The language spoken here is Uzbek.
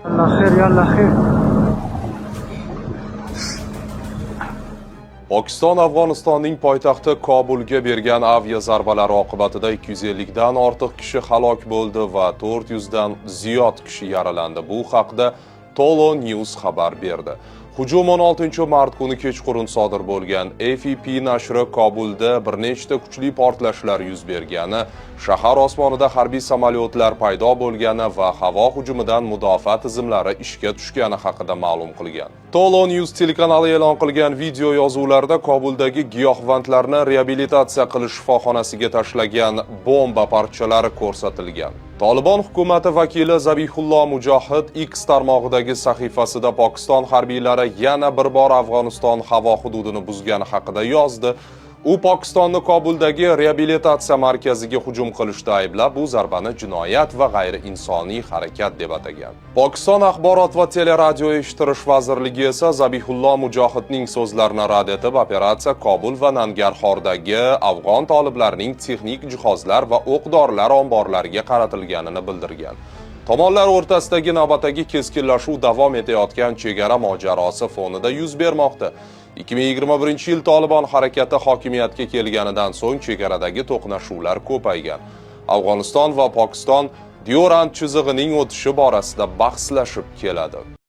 يلا خير، يلا خير. Pokiston Afg'onistonning poytaxti Kobulga bergan aviazarbalari oqibatida 250 dan ortiq kishi halok bo'ldi va 400 dan ziyod kishi yaralandi. Bu haqda Tolo News xabar berdi. Hujum 16 mart kuni kechqurun sodir bo'lgan. AFP nashri Kobulda bir nechta kuchli portlashlar yuz bergani, shahar osmonida harbiy samolyotlar paydo bo'lgani va havo hujumidan mudofaa tizimlari ishga tushgani haqida ma'lum qilgan. Tolo News telekanali e'lon qilgan video yozuvlarda Kobuldagi giyohvandlarni reabilitatsiya qilish shifoxonasiga tashlagan bomba parchalari ko'rsatilgan. Tolibon hukumati vakili Zabihullo Mujohid X tarmog'idagi sahifasida Pokiston harbiylari yana bir bor Afg'oniston havo hududini buzgani haqida yozdi. U Pokistonni Kobuldagi reabilitatsiya markaziga hujum qilishda ayblab, bu zarbani jinoyat va g'ayriinsoniy harakat deb atagan. Pokiston axborot va teleradio eshittirish vazirligi esa Zabihullo Mujohidning so'zlarini rad etib, operatsiya Kobul va Nangarxordagi afg'on toliblarining texnik jihozlar va o'q-dorilar omborlariga qaratilganini bildirgan. Tomonlar o'rtasidagi navbatdagi keskinlashuv davom etayotgan chegara mojarosi fonida yuz bermoqda. 2021 yil Tolibon harakati hokimiyatga kelganidan so'ng chegaradagi to'qnashuvlar ko'paygan. Afg'oniston va Pokiston Dyurand chizig'ining o'tishi borasida bahslashib keladi.